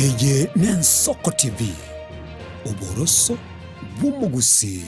Eye n'Ensoko TV, oboroso bw'omogusii.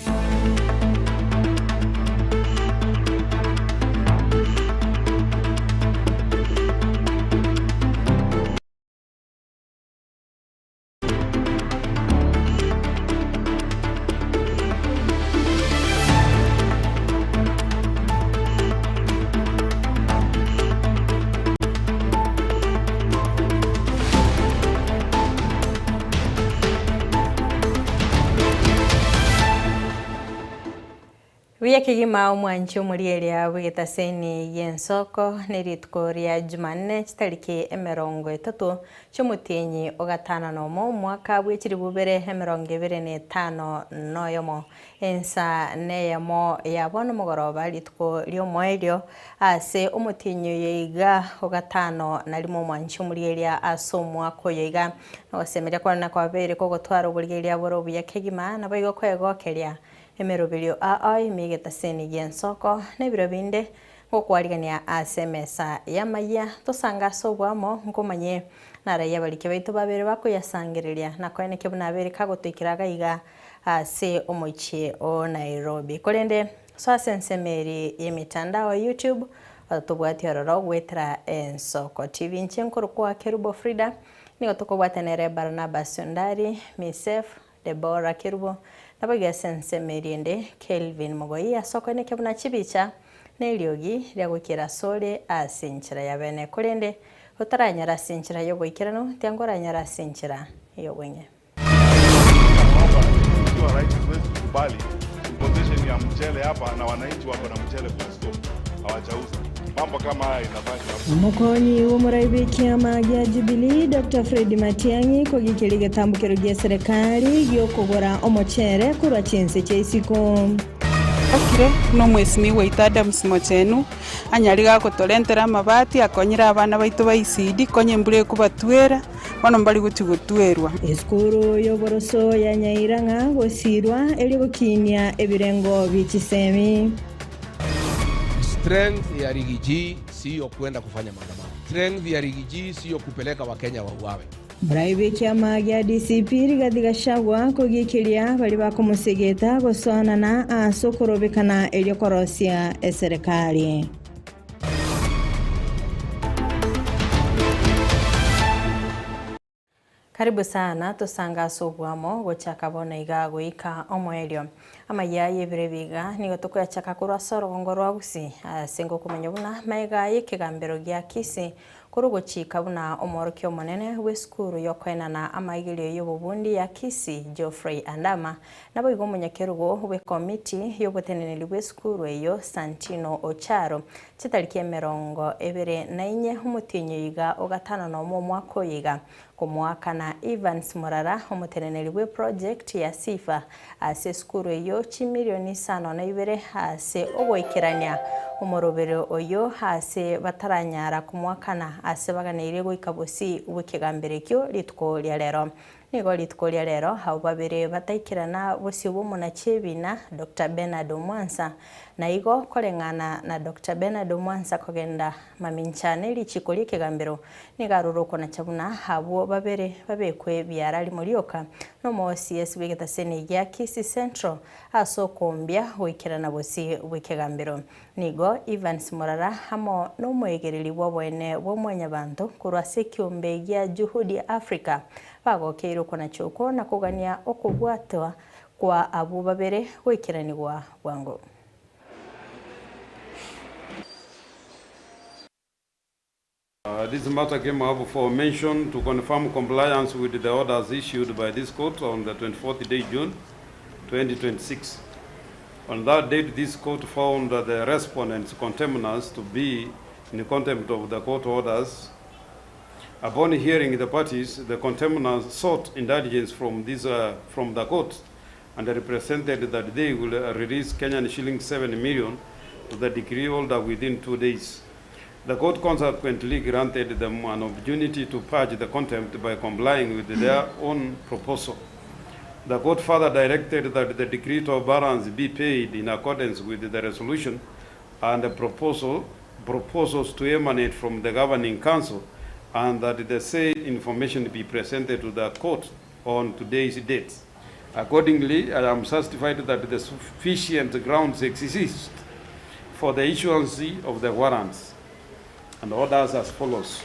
Buya kegima omwanchi omorieria bw'egetaseni gi'ensoko nerituko ria Jumanne chitariki emerongo etato chi'omotienyi o gatano nomo omwaka bwe chilifu bibere emerongo ebere na etano noyomo. Ensa neyemo ya bono mogoroba rituko ri'omoerio ase omotienyi oyo iga o gatano na rimo omwanchi omorieria ase omwaka oyo iga. Nogosemeria kwane nakwabeire kogotwara oborigereria bore obuya kegima, naboigo kwegokeria Emeroberio ao ime egetaseni gi'ensoko, na ebiro binde ngokwarigania ase emesa y'amayia, tosange ase oboamo, nkomanye naraiyo abariki baito babere bakoyasangereria, na koenekia buna abere kagotoikera iga iga ase omochie o Nairobi. Korende soa ase ensemo eria y'emitandao YouTube, otobwati ororo goetera Ensoko TV. Inche nkorokwa Kerubo Frida, nigo tokobwatana ere Barnabas Ondari, Misef, Debora Kerubo, naboigo ase ensemo eria ende Kelvin Mogoi ase okoenekia buna chibicha na eriogi ria goikera asore ase enchera ya bene, korende otaranyora ase enchera y'oboikeranu, tianga oranyore ase enchera y'obweng'e. Naomba ikiwa rais huwezi kukubali importation ya mchele hapa na wananchi wako na mchele kwa store hawajauza. Mambo kama haya inafanya Omokonyi bw'omorai bw'ekiama gia Jubilee, Doctor Fred Matiang'i kogikeria egetambokero gia eserekari gi'okogora omochere korwa chinse chia isiko. Okire buna omwesimigwa oito Adams Mochenu anyare gagotorentera amabati akonyire abana baito ba ECD konya embura ekobatwera bono mbari gochia gotwerwa. Esukuru y'oboroso ya Nyairang'a gosiirwa erio gokinia ebirengo bie chisemi. Strength ya Riggy G siyo kwenda kufanya maandamano. Strength ya Riggy G siyo kupeleka Wakenya wauawe. Morai bw'ekiama gia DCP Rigathi Gachagua kogiikeria baria bakomosegeta gosoanana ase okorobekana erio korosia eserekari. Karibu sana tosange ase oboamo gochaka bono iga goika omoerio. Amayia y'ebiro ebi iga nigo tokoyachaka korwa ase orogongo rwa Gusii ase ngokomanya buna magega y'ekegambero gia Kisii korwa ogochika buna omworokia omonene bw'esukuru y'okoenana amaigerio y'obobundi ya Kisii Geoffrey Andama naboigo omonyakerogo bw'ekomiti y'oboteneneri bw'esukuru eyio Santino Ocharo Chitariki emerongo ebere na inye omotienyi oyo iga o gatano nomo omwaka oyo iga, komoakana Evans Murara, omoteneneri bw'eproject ya Sifa ase esukuru eyio chimilioni isano na ibere ase ogoikerania omoroberio oyio ase bataranyara komoakana ase baganeirie goika bosio bw'ekegambero ekio rituko ria rero. Nigo rituko ria rero abwo babere bataikerana bosio bw'omonachi ebina Doctor Bernard Omwansa Na igo koreng'ana na Doctor Bernard Omwansa kogenda mamincha ne richiko ri'ekegambero, nigo arure okonacha buna abwo babere babekwe biara rimo rioka n'omo-OCS bw'egetaseni gia Kisii Central ase okoombia goikerana bosio bw'ekegambero. Nigo Evans Murara amo nomoegereri bw'oboene bwa mwanyabanto korwa ase ekiombe gia Juhudi Africa bagokeire okonacha okwo na kogania okobwatwa kwa abwo babere goikeranigwa bwango. This matter came up for mention to confirm compliance with the orders issued by this court on the 24th day June 2026. On that date, this court found the respondents contemners to be in contempt of the court orders. Upon hearing the parties, the contemners sought indulgence from, this, uh, from the court and represented that they will uh, release Kenyan shilling 7 million to the decree holder within two days. The court consequently granted them an opportunity to purge the contempt by complying with their own proposal. The court further directed that the decree of balance be paid in accordance with the resolution and the proposal, proposals to emanate from the governing council And that the said information be presented to the court on today's date. Accordingly, I am satisfied that the sufficient grounds exist for the issuance of the warrants and orders as follows.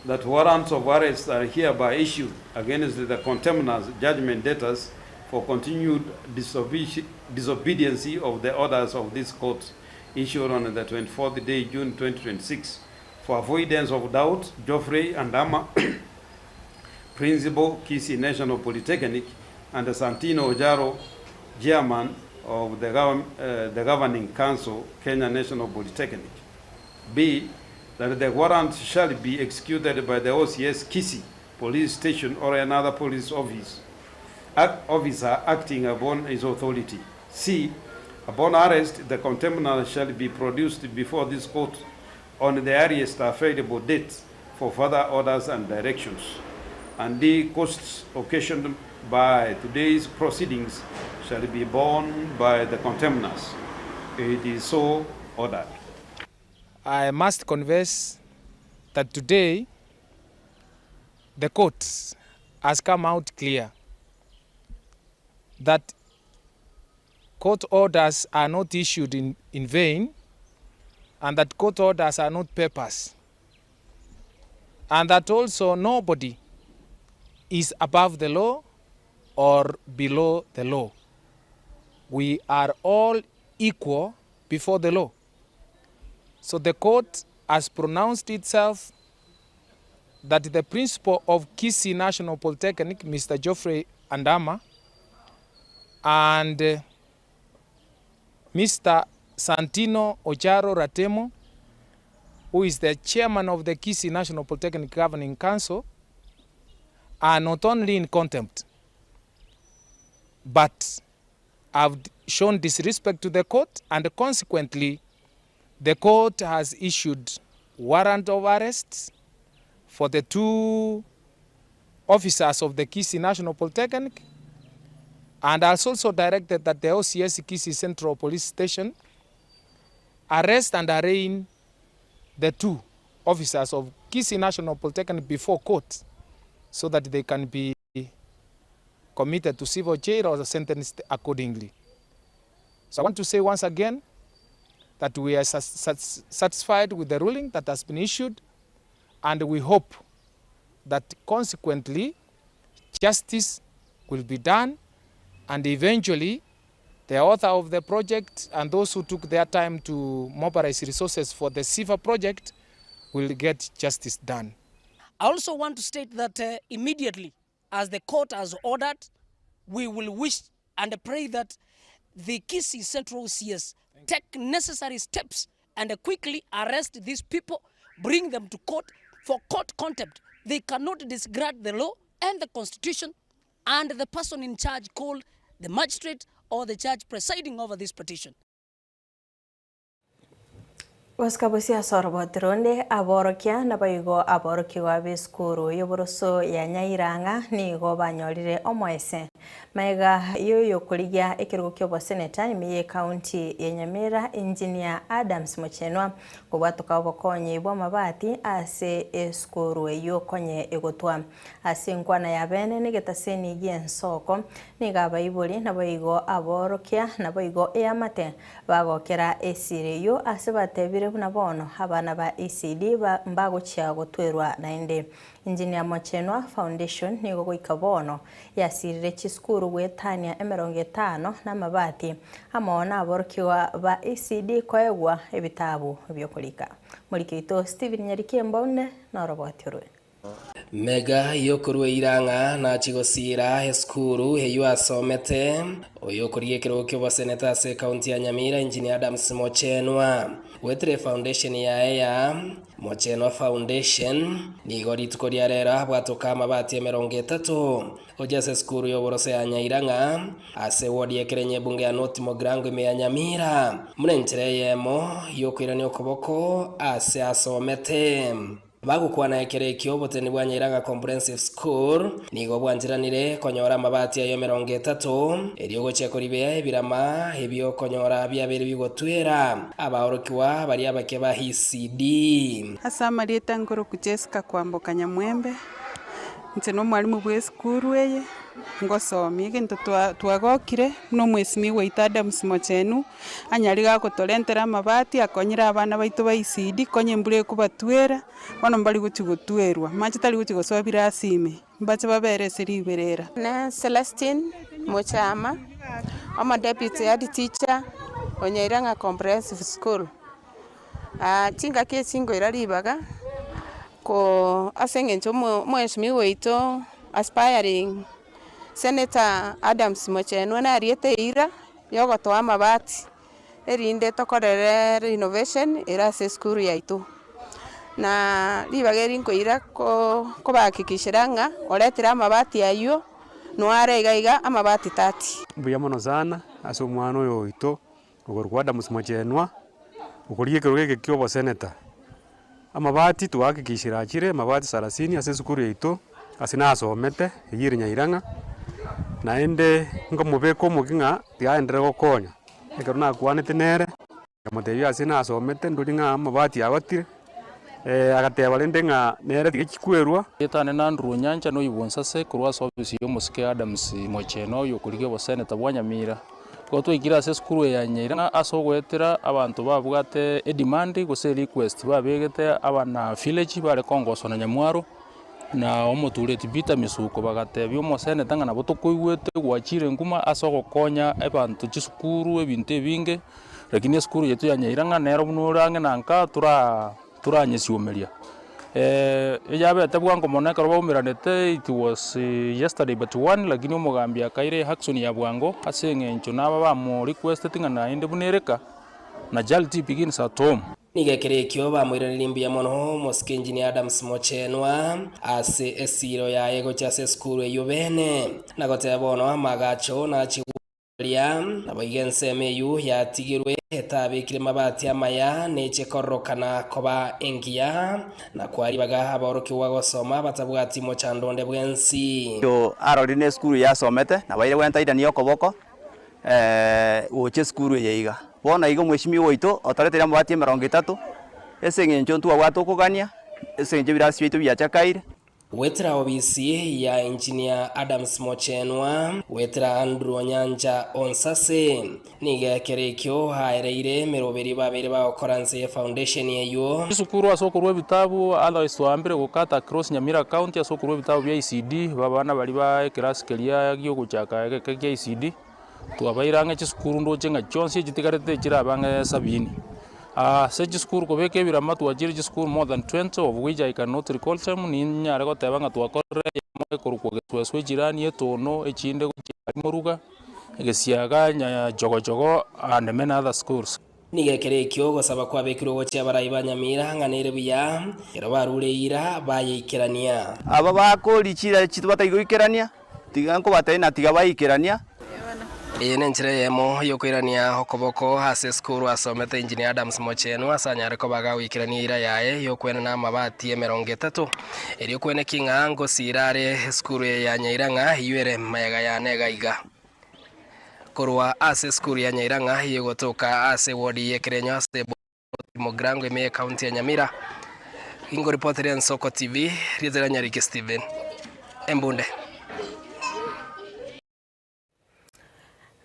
That warrants of arrest are hereby issued against the contemners, judgment debtors, for continued disobedience of the orders of this court issued on the 24th day June 2026. For avoidance of doubt, Geoffrey Andama, Principal, Kisii National Polytechnic, and Santino Ojaro, Chairman of the Governing Council, Kenya National Polytechnic. B, that the warrant shall be executed by the OCS Kisii Police Station or another police officer acting upon his authority. C, upon arrest, the contemner shall be produced before this court on the earliest available date for further orders and directions. And the costs occasioned by today's proceedings shall be borne by the contemners. It is so ordered. I must confess that today the court has come out clear that court orders are not issued in vain, and that court orders are not papers, and that also nobody is above the law or below the law. We are all equal before the law. So the court has pronounced itself that the principal of Kisii National Polytechnic, Mr. Geoffrey Andama, and Mr. Santino Ojaro Ratemo, who is the chairman of the Kisii National Polytechnic Governing Council, are not only in contempt, but have shown disrespect to the court, and consequently, the court has issued warrant of arrest for the two officers of the Kisii National Polytechnic, and has also directed that the OCS Kisii Central Police Station arrest and arraign the two officers of Kisii National Polytechnic before court so that they can be committed to civil jail or sentenced accordingly. So I want to say once again that we are satisfied with the ruling that has been issued, and we hope that consequently justice will be done, and eventually the author of the project and those who took their time to mobilize resources for the CIFA project will get justice done. I also want to state that immediately, as the court has ordered, we will wish and pray that the Kisii Central CS take necessary steps and quickly arrest these people, bring them to court for court contempt. They cannot disregard the law and the constitution and the person in charge called the magistrate or the judge presiding over this petition. Gosikabosia sorobotironde aborokia nabaigo aborokiwa b'esukuru y'oboroso ya Nyairang'a nigo banyorire omoese maega yoyo korigia ekerogo kia oboseneta ime ye county ya Nyamira Engineer Adams Mochenwa kobwatoka obokonyi bwa amabati ase esukuru eyo konye egotwa ase enkwana ya bene negetaseni gia ensoko nigo abaibori nabaigo aborokia nabaigo eamate bagokera esiri eyo ase batebire buna bono abana ba ECD mbagochia gotwerwa naende. Engineer Mochenwa Foundation nigo goika bono yasirire chisukuru gwetania emirongo etano na amabati amo na aborokiwa ba ECD koegwa ebitabu byokorika. Murikito Steven Nyarikemba une noroboti orwe. Mega yokorwe irang'a na chigosira esukuru eyo asomete oyokoria ekerogo kia oboseneta ase ekaunti ya Nyamira Engineer Adams Mochenwa wetere foundation yaye ya Mochenwa Foundation nigo rituko ria rero abwatoka amabati emirongo etato gochia ase esukuru yoborose ya Nyairang'a ase ward ekerenye ebunge ya North Mugirango ime ya Nyamira muna enchera eyemo yokoirania okoboko ase asomete. Bagokwana ekero ekio oboteni bwa Nyairaga Comprehensive School nigo bwancheranire konyora amabati ayo emerongo etato, erio gochia koribea ebirama ebio okonyora biabeire bigotwera abaorokigwa baria abake ba ECD. Ase amarieta nkoroku Jessica Kwamboka Nyamwembe, inche nomwalimu bwa esukuru eye, ngosomia egento twa twagokire buna omwesimigwa oito Adams Mochenu, anyare iga agotorentera amabati akonyire abana baito ba ECD konya embura ekobatwera, bono mbari gochia gotwerwa, amache tari gochia gosoa birasi ime, mbache babere ase riberera. Ne Celestine Mochama, omo deputy head teacher o Nyairang'a Comprehensive School. Chingaki echi nkoira ribaga ko ase eng'encho omo omweshimiwa oito aspiring Senator Adams Mochenwa nariete eira yogotoa amabati, erinde tokorere renovation ere ase esukuru yaito. Na ribaga eri nkoira ko kobahakikishera ng'a oretire amabati aywo, noare iga iga amabati tati. Mbuya mono sana ase omwana oyo oito okorokwa Adams Mochenwa, okorigia ekerogo eke kia oboseneta. Amabati twahakikishire achire amabati sarasini ase esukuru yaito, ase nasomete eyio ere Nyairang'a, naende nkomobeka omokia ng'a tiga aenderere gokonya. Ekero nakwanete nere, nkamotebia ase nasomete ndori ng'a amabati agotire, agateba rende ng'a nere tiga chikwerwa. Erieta rinde Andrew Onyancha noyio bw'Onsase korwa ase ofisi ya omosike Adams Mochena oyio okorigia oboseneta bwa Nyamira. Igo twaikire ase esukuru eye ya Nyaira ase ogoetera abanto babwate edemand gose erequest babegete abana village bare kongoswa na Nyamwaro na omotureti Peter Misuko bagatebia omoseneta ng'a nabo tokoigwete gwachire nkuma ase ogokonya abanto chisukuru ebinto ebinge lakini esukuru yaito ya Nyaira ng'a nero buna ore ang'e na nka tora toranyesiomeria. Eyabete bwango mono ekero baumeranete it was yesterday but one lakini omogambi akaira eaction ya bwango ase eng'encho naba bamo requesteti ng'a naende buna ereka na charity begins at home. Nigo ekero ekio bamoiranerie mbuya mono omosike Engineer Adams Mochenwa ase esiiro yaye gochia ase esukuru eyio bene, na goteba bono amagacho nachie Ria, naboigo ensemo eyio yatigirwe etabekire mabati amaya neche kororokana koba engiya, na koa ribaga aborokigwa gosoma batabwati mochando onde bwensi. Arorire nesukuru eye asomete, nabaire gwentairania okoboko gocha esukuru eye iga. Bono iga omweshimiwa oito otoreteire amabati emerongo etato, ase eng'encho ntwabwate okogania, ase eng'encho ebirasi biaito biachakaire. Goetera obisi ya Engineer Adams Mochenwa, goetera Andrew Onyancha Onsase, nigo ekero ekio aereire emeroberi babeire bagokora nse ye foundation eyio. Chisukuru ase okorua ebitabu otherwise twambire gokata across Nyamira county ase okorua ebitabu bia ECD ba abana baria ba ekerasi keria giogochaka egeke kia ECD twabaire ang'e chisukuru ndoche ng'a chionsi echitigarete echirabe ang'e sabini. Ase chisukuru kobeka ebirama twachire chisukuru more than 20 of which I cannot recall them, ninyare goteba ng'a twakorire eyemo ekorokwa Gesweswe echirani etono echinde gochia Moruga, Gesiaga, Nyachogochogo and many other schools. Nigo ekero ekio ogosaba kwabekirwe gochia abarai ba Nyamira ng'a nere buya, ekero barure eira bayeikerania. Aba bakori chiira chito batari goikerania, tiga nkobatebia na tiga baikerania. Eye nenchera eyemo yokoirania okoboko ase esukuru asomete Engineer Adams Mochenwa ase anyare koba gagoikerania eira yaye yokwenena amabati emerongo etato erio kweneki ng'a ngosiira are esukuru eye ya Nyairang'a eyio ere mayega yane iga iga. Korwa ase esukuru ya Nyairang'a eyio egotoka ase ewodi y'Ekerenyo ase Mogrango ime y'Ecounty ya Nyamira, Ingoripoteria Ensoko TV, rieta ria Nyariki Stephen Embunde.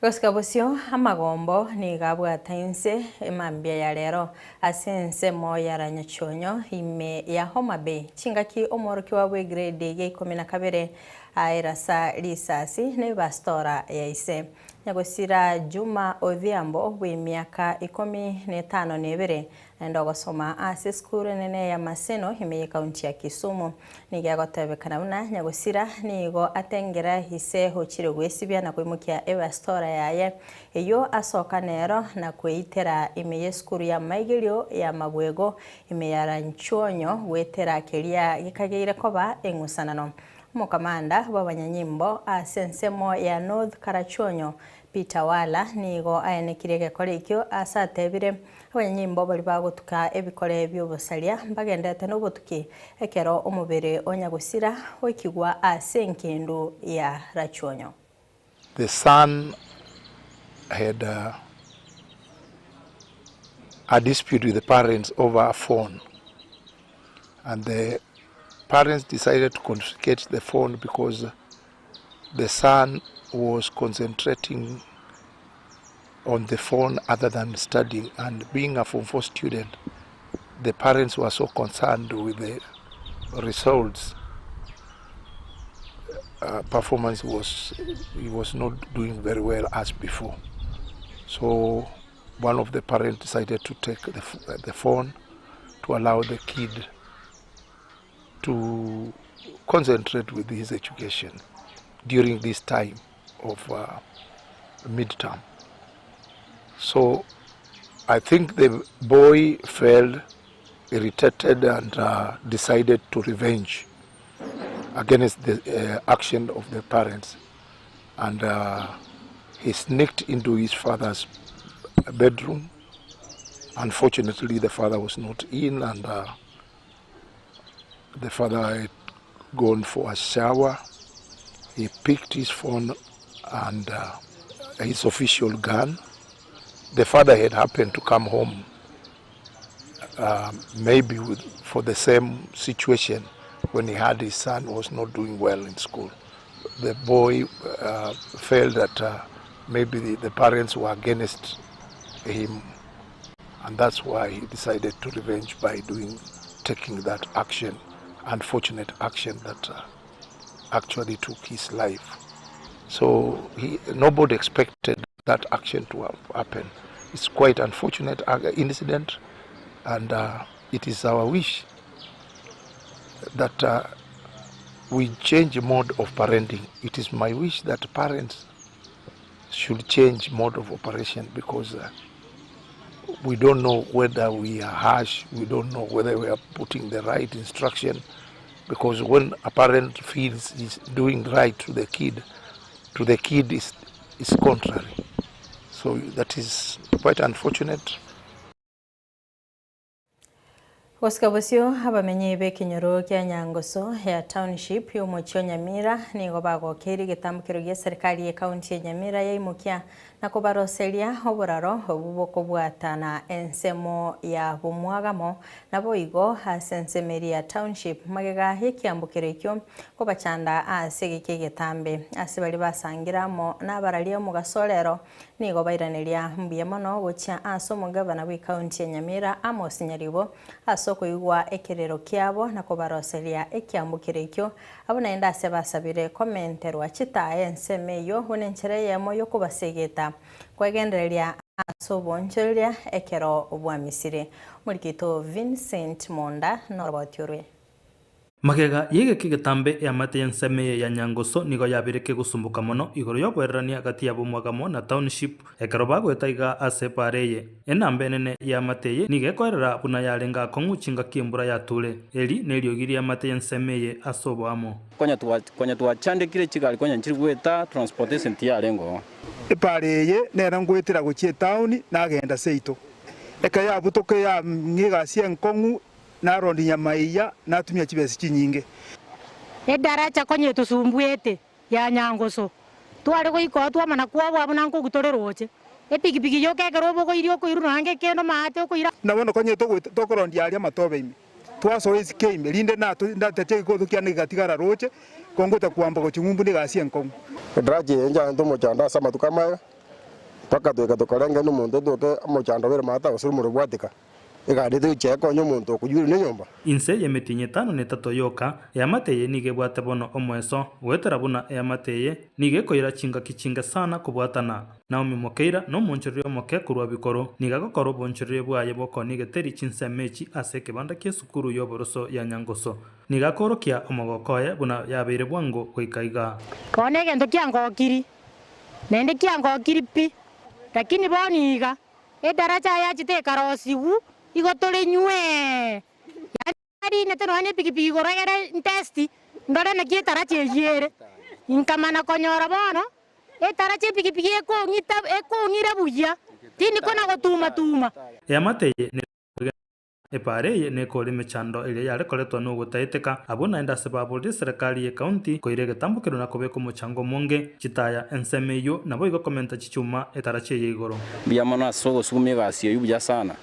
Gosika bosio amagombo nigo abwata inse emambia ya rero ase ensemo ya Ranyachonyo ime ya Homa Bay chingaki omworokiwa bw'egrade ya ikomi na kabere aerasa risasi nebastora ya ise. Nyagosira Juma Odhiambo bw'emiaka ikomi na etano na ebere, naende ogosoma ase esukuru enene ya Maseno ime y'ekaunti ya Kisumu. Nigo agotebekana buna Nyagosira nigo atengera ise ochire gwesibia na koimokia ebastora yaye eyio asoka nero na kweitera ime y'esukuru ya Maigerio ya Magwego ime ya Ranchuonyo goetera keria gekageire koba eng'usanano. Omokamanda bw'abanyanyimbo ase ensemo ya North Karachuonyo, Peter Wala, nigo aenekirie egekora ekio ase atebire. Abanyanyimbo baria bagotuka ebikore bi'obosaria mbagenderete nobotuki ekero omobere o nyagosira oikigwa ase engendu ya Rachuonyo. The son had a, a dispute with the parents over a phone. And the parents decided to confiscate the phone because the son was concentrating on the phone other than studying. And being a Form 4 student, the parents were so concerned with the results. Performance was, he was not doing very well as before. So one of the parents decided to take the phone to allow the kid to concentrate with his education during this time of midterm. So I think the boy felt irritated and decided to revenge against the action of the parents, and he sneaked into his father's bedroom. Unfortunately, the father was not in, and the father had gone for a shower. He picked his phone and his official gun. The father had happened to come home, maybe for the same situation when he had his son was not doing well in school. The boy felt that maybe the parents were against him, and that's why he decided to revenge by taking that action, unfortunate action that actually took his life. So nobody expected that action to have happened. It's quite unfortunate incident, and it is our wish that we change mode of parenting. It is my wish that parents should change mode of operation, because we don't know whether we are harsh, we don't know whether we are putting the right instruction, because when a parent feels he's doing right to the kid, to the kid is contrary. So that is quite unfortunate. Gosika bosio abamenyi b'ekenyoro kia Nyangoso ya township y'omochie o Nyamira nigo bagokeire egetambokero gia serikali ya ekaunti ya Nyamira yaimokia na kobaroseria oboraro obu bokobwatana ensemo ya bomwagamo nabo igo ase ensemo eria ya township magega y'ekiambokero ekio kobachanda ase egeki egetambe ase baria basangira amo nabararia omogaso orero nigo bairaneria mbuya mono gochia ase omogabana bwa ekaunti ya Nyamira Amos Nyaribo ase okoigwa ekerero kiabo na kobaroseria ekiambokero ekio abo naende ase basabire komenterwa chitae ensemo eyo buna enchera eyemo yokobasegeta kwegendereria ase obonchoreria ekero bwamisire. Omorikito Vincent Monda noroboti orwe. Magega y'egeki getambe eamate y'ensemo eye ya Nyangoso nigo yabeire kegosumboka mono igoro y'oboererania gati ya Bomwagamo na Township ekero bagoeta iga ase epaara eye. Enamba enene y'eamate eye nigo ekoerera buna yarenge akong'u chingaki embura yature. Eri neriogi ri'eamate y'ensemo eye ase oboamo. Konya konya twachandekire chigari konya nchiri goeta transportation tiyarenge oo. Epaara eye nere ngoetera gochia etaoni nagenda seito. Ekero yabutoka yang'a egasi enkong'u narondia nyamaiya natumia chibesa chinyinge. Edaracha konya etosumbuete ya Nyangoso, tware goika oo twamana kwabua buna nkogutore roche. Epikipiki yoka ekero obogoirie okoirwa nonya ngekendo maate okoira. Na bono konya tokorondia aria amatobe ime, twasoa esike ime, rinde nateche egikoto kiane gegatigara roche, kongocha kwamba gochia ng'umbu na egasi enkong'u. Edaracha eye nchaete omochando ase amatuko amaya, mpaka toika tokarenga na omonto otoke omochando bere maate gose omorero bwatika. Egari tegochia ekonya omonto okoyurwa nenyomba. Inse y'emetienyi etano na etato yoka, eamate eye nigo ebwate bono omoeso, goetera buna eamate eye nigo ekoira chingaki chinge sana kobwatana. Naomi Mokeira nomonchoreria omoke korwa bikoro, nigo agokora obonchoreria bwaye bw'okoonia egeteri chinsemo echi ase ekebanda ki'esukuru y'oboroso ya Nyangoso. Nigo akoorokia omogoko oye buna yabeire bwango goika igaa. Bono egento kiangokiri, naende kiangokiri pi, lakini bono iga Edaracha yachete ekarosigwa, igo tore nywee. Yaani narinete nonya na epikipiki igoro egere ntesti, ndore naki etaracha eyio ere. Nkamana konyora bono, etaracha epikipiki ekong'ita ekong'ira buya. Tindi kona gotuma tuma. Eamate eye nere kwegena epaara eye nekore emechando eria yare koretwa nogotaeteka. Abwo naende ase baborire eserekari y'ecounty koira egetambokero na kobeka omochango omonge, chitaya, ensemo eyio naboigo komenta chichuma etarachi eye igoro. Mbuya mono ase ogosuguma egasi eyio buya sana.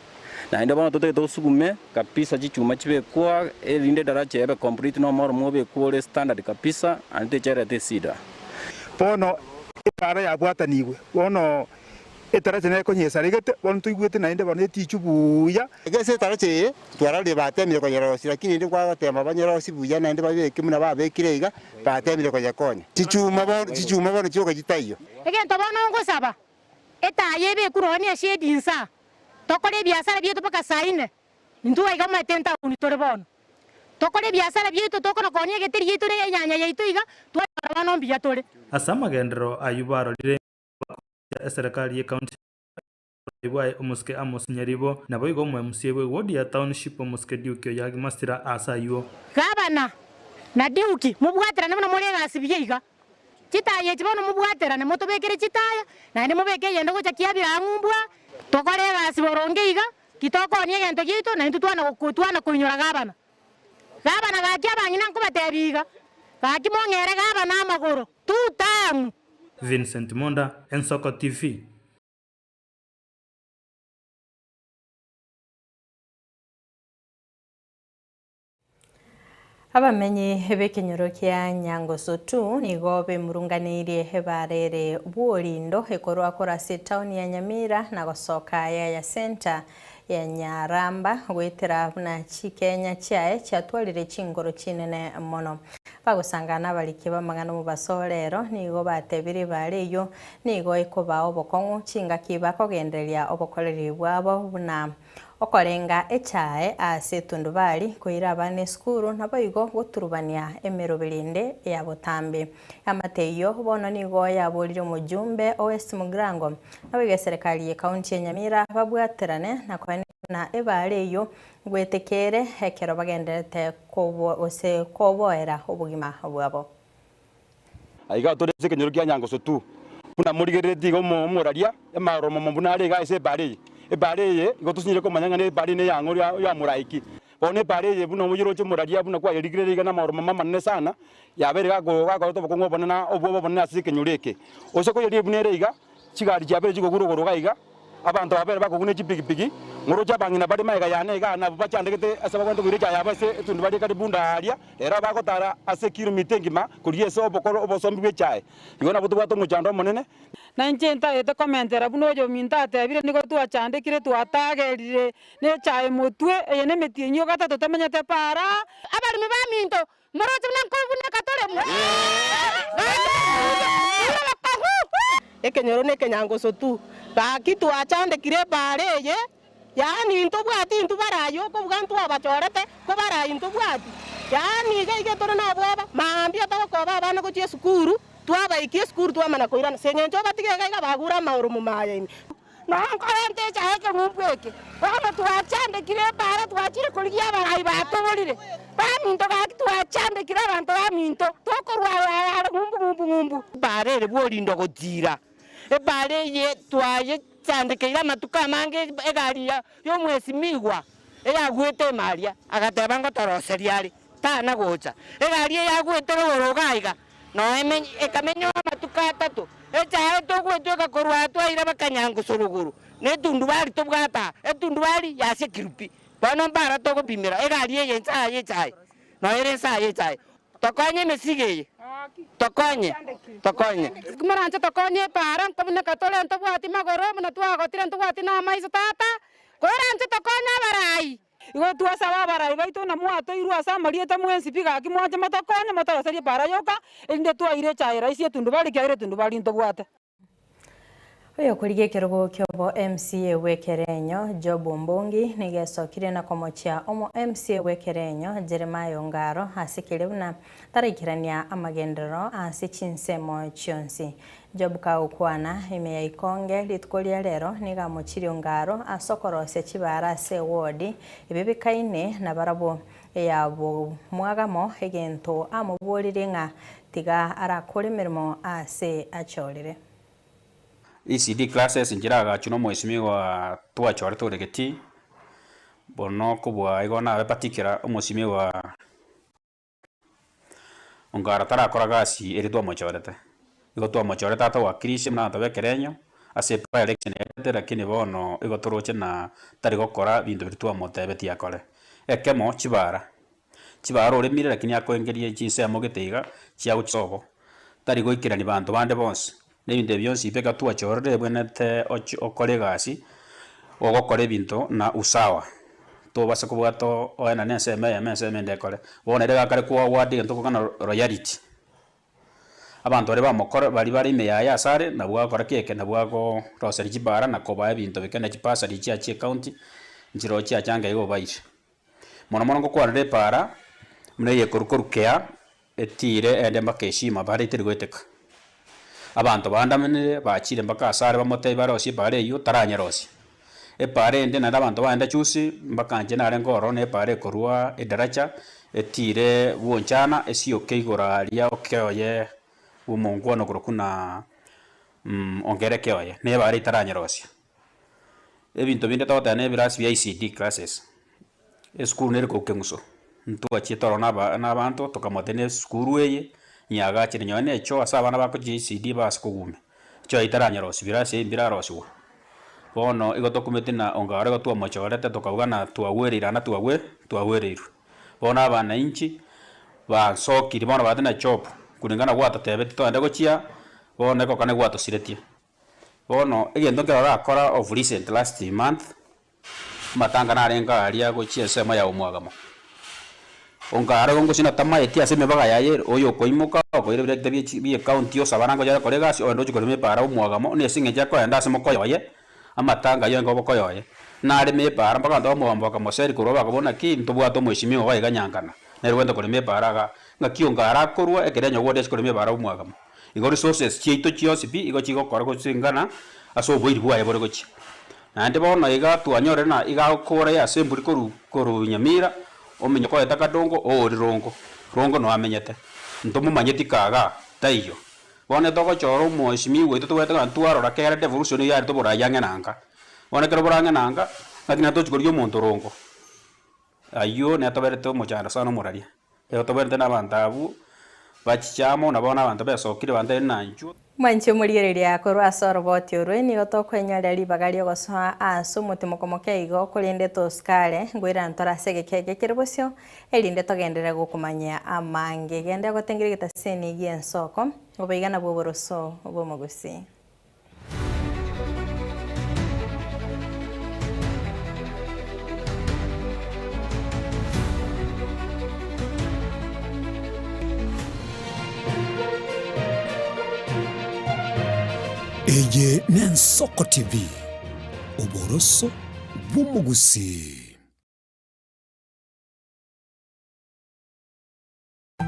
Naende bono totagete tosugume kabisa chichuma chibekwa erinde edaraja ebe complete na omoro obekwe ore standard kabisa naende techerete esida. Bono epaara yabwatanigwe, bono etaracha nere konyesaregete, bono toigwete naende bono etichwe buya. Ase etaracha eye twarorire batemire konyerosia, lakini rende kwagotema banyerosie buya naende babeke buna babekire iga, batemire konyekonya. Chichuma bono chichuma bono chioka chitaiyo. Egento bono ngosaba, etaya ebekwe nonya ne eshade insaa, tokore ebiasara biaito mpaka saa ine, intwe iga omanyete entaoni tore bono. Tokore ebiasara biaito tokona koonia egeteri giaito na enyanya yaito iga, twanyora bono mbuya tore. Ase amagenderero ayio barorire, bakoboria eserekari y'ecounty ya bwaye omosike Amos Nyaribo, naboigo omo-MCA bw'eward ya Township omosike Duke Oyagi Masira aase ayio. Gavana na Duke mobwaterane buna more egasi buya iga. Chitaya echi bono mobwaterane motobekere chitaya, naende mobeke eyende gocha kiabire aa ng'umbu aa, tokore egasi boronge iga, titokoonia egento giaito na intwe twana twana koinyora gavana. Gavana gaki abang'ina nkobatebia iga, gaki mong'ere gavana amagoro, tutamu. Vincent Monda, Ensoko TV. Abamenyi b'ekenyoro kia Nyangoso 2 nigo bemurunganeirie ebaara ere bw'orindo ekorwa korwa ase etaoni ya Nyamira na gosoka Yaya Centre ya Nyaramba goetera buna chikenya chiaye chiatwarire chingoro chinene mono. Bagosangana abariki b'amang'ana omobaso rero nigo batebirie ebaara eyio nigo ekobaa obokong'u chingaki bakogendereria obokoreri bwabo buna Okorenga echae ase etundubari, koira abana esukuru, naboigo goturubania emeroberi ende ya botambe. Eamate eyio bono nigo yaborire omojumbe o West Mugirango, naboigo eserekari ye county ya Nyamira babwaterane na koenekia buna ebaare eyio ngwetekere ekero bagendererete gose koboera obogima bwabo. Aiga tore ase ekenyoro kia Nyangoso tu, buna morigereretie iga omoraria emaroromomo buna are iga ase ebaara eye. Ebaara eye igo tosinyire komanya ng'a nebaara eye neyang'o ya moraiki. Bono ebaara eye buna oyeroche omoraria buna kwayerigereria iga namaroromomo amanene sana, yabeire gakoreta obokong'u obonene na obwoba obonene ase ekenyoro eke. Ose koyeria buna ere iga, Chigari chiabeire chikogurugurwa iga iga, abanto babere bakoguna echipigipigi, ng'oroche abang'ina bare magega yane iga nabwo bachandegete ase bagwenerete koira echaye yabo ase etundubari ekare bunda aaria, rero bagotara ase ekilomita engima korigia ase obokoro obosombi bw'echaye. Igo nabwo tobwate omochando omonene. Na inche ntagete komentera buna oyominto atebire, nigo twachandekire, twatagerire nechaye motwe, eye nemetienyi o gatato tomenyete para. Abaremi baminto, Moroche buna nkobuneka tore Ekenyoro nekenyangoso tu. Gaki twachandekire ebaara eye, yaani ntobwati intwe barayi okobuga ntwabachorete, ko barayi ntobwati. Yaani iga iga tore nobwoba, mambia togokoba abana gochia esukuru, twabaikia esukuru twamana koirana. Ase eng'encho obatige iga iga bagure amaoro momaya ime. Nonkorente echaye ekeng'umbu eke. Bono twachandekire ebaara, twachire korigia abarai batoborire. Baminto gaki twachandekire abanto baminto, tokorwa aya are ng'umbu ng'umbu ng'umbu. Ebaara ere bw'orindo gotiira, ebaara eye twayechandekeire amatuko amange, egari y'omwesimigwa eyagwete ime aria, agateba ngotoroseria are, tana gocha. Egari eye yagwete rogoro iga iga, Nonya ekamenywa amatuko atato, echaye togwetweka korwa aa twaira bakanyangusa rogoro, na etundubari tobwate aa, etundubari yasekirwe pi. Bono mbara togopimera egari eye ensaha y'echaye, nonya ere ensaha y'echaye. Tokonye emesigo eye, tokonye, tokonye. Moranche tokonye epaara, nkobuneka tore ntobwati magoro, buna twagotire ntobwati namaiso tata, koranche tokonye abarai. Igo twasaba abarai baito na mwatoirwe ase amarieta mwensi pi gaki mwanche motokonye motoroserie epaara yoka, erinde twaire echaye rahisi etundubari ekiagera etundubari ntobwate. Oyokorigia ekerogo kiobo MCA bw'ekerenyo Job Ombongi nigo esokire na komochia omo MCA bw'ekerenyo Jeremiah Ongaro ase keria buna taraikerania amagenderero ase chinsemo chionsi. Job kagokwana ime ya Ikonge rituko ria rero nigo amochirie Ongaro ase okorosia chibaara ase ewodi ebebekaine nabarabwo eyabomwagamo egento amoboririe ng'a tiga arakore emeremo ase achorire. ECD classes nchire agachwa na omwesimigwa twachorete ore getii, bono kobua igo nabe particular omosimigwa Ongara tarakora gasi eria twamochorete. Igo twamochorete atowakilishe buna abanto b'ekerenyo ase by election yaetete lakini bono igo toroche na tari gokora binto biria twamotebetie akore. Ekemo, chibara, chibara oremire lakini akoengeria chinsemo gete iga chiagochia sobo, tari goikerania banto bande bonsi, na ebinto ebi bionsi pi ekero twachorire ebwenerete ochi okore egasi, ogokora ebinto na usawa. Tobasa kobwata oenane ensemo eyemo ensemo ende ekore. Bono ere gakare kwagwata egento okogana royalty, abanto baria bamokora baria bare ime yaye ase are nabwo agokora ki eke nabwo agoroseria chibara na kobaa ebinto bike na chibasari chiachia ecounty, nchiroo chiachange iga obaire. Mono mono ngokwanera epaara, buna eye ekorwa korwa kea, etiire ende mpaka eshima bare teri goeteka. Abanto baandamanire bachire mpaka ase are bamotebie barosie epaara eywo taranyerosia. Epaara ende naende abanto baenda chusi mpaka inche narenge ororo na epaara ekorwa edaracha etiire bwonchana esioke igoro aria okeoye bwa omongwana okorokwa na ongere keoye, na epaara etaranyerosia. Ebinto binde togoteba na ebirasi bia ECD classes, esukuru nere korwa keng'uso, ntwachiete ororo na aba na abanto tokamotebia na esukuru eye nyagachire nonye na echoo ase abana bakochia ECD base kogumia, echoo etaranyerosiwa birasi ebi mbirarosiwa. Bono igo tokumeti na ongaro igo twamochorete tokabuga na twagwereire aa natwagwe twagwereirwe. Bono abananchi bansokiri bono baate na job kulingana gwatotebetie togende gochia, bono egokana gwatosiretie. Bono egento nkero orakora of recent last month, amatanga narenge aria gochia ensemo ya omwagamo. Ongare igo ngosina tamaeti ase emebaga yaye ere, oyo okoimoka okoira ebirekita bie chi bie ecounty osaba naende gochia gokora egasi ogende ochie korema epaara omwagamo, na ase eng'encho akoenda ase mokoyoye, amatanga aywo aye obokoyoye. Nareme epaara mpaka abanto ba omwagamo bakamoseria korwa bakobora naki ntobwate omweshimiwa iga iga nyankana, nere ogende korema epaara igaa. Ng'aki ongare akorwa ekero onye gode ase korema epaara omwagamo. Igo resources chiaito chionsi pi igo chigokora gosingana ase oboiri bwaye bore gochia. Naende bono iga twanyorire na iga agokora ya assembly korwa korwa Nyamira, omenye koeta Kadongo oori Rongo, Rongo noo amenyete. Ntomomanyeti kagaa, taiyo. Bono togochora omweshimiwa oito tobwate ng'a twarora kere devolution eywo yarete oborai ang'e na nka. Bono ekero bore ang'e na nka, ng'aki naende tochi korigia omonto Rongo. Aywo netoberete omochando sana omoraria. Ekero toberete nabanto abwo, bachiche amo, na bono abanto besokire bantebie ng'a inchuo. Mwanche omorigereria korwa ase oroboti orwe, nigo tokwenyoria ribaga ri'ogosoa ase omotimoko moke igo, korende tosikare, ngoirana tore ase egeka eke kere bosio, erinde togenderere gokomanyia amange. Genda ogotengera egetaseni gi'ensoko, oboigana bw'oboroso bw'omogusii. Eye n'Ensoko TV, oboroso bw'omogusii.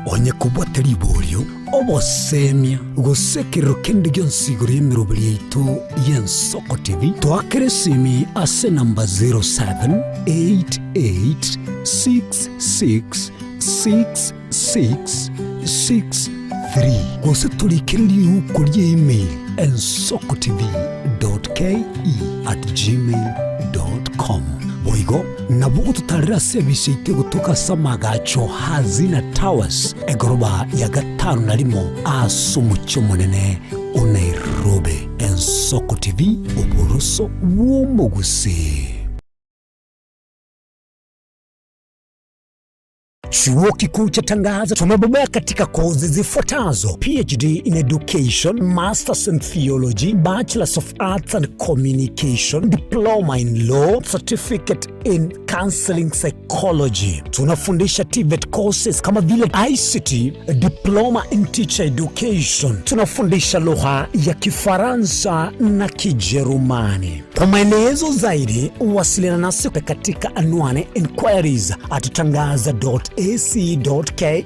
Onye kobwate riborio, obosemia, gose ekerero kende gionsi igoro y'emeroberi yaito y'Ensoko TV, toakere esimi ase enamba 0788666663 gose torikere riuko ria email ensokotv.ke@gmail.com. Boigo Nabo gototarera ase ebise yaito egotoka ase amagacho Hazina Towers, egoroba ya gatano na rimo ase omochie omonene o Nairobi. Ensoko TV, oboroso bw'omogusii. Chuo Kikuu cha Tangaza tumebobea katika kozi zifuatazo: PhD in Education, Masters in Theology, Bachelors of Arts and Communication, Diploma in Law, Certificate in Counseling Psychology. Tunafundisha TVET courses kama vile ICT, Diploma in Teacher Education. Tunafundisha lugha ya Kifaransa na Kijerumani. Kwa maelezo zaidi wasiliana nasi katika anwani inquiries at tangaza.ac.ke. ac.ke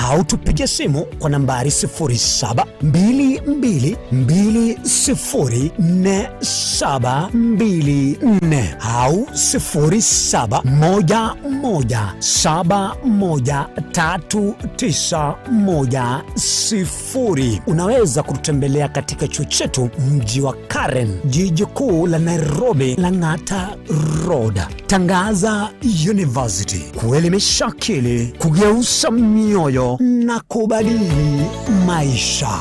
au tupige simu kwa nambari 0722204724 au 0711713910. Unaweza kututembelea katika chuo chetu mji wa Karen, jiji kuu la Nairobi, Lang'ata Road. Tangaza University, kuelimisha akili, kugeuza mioyo na kubadili maisha.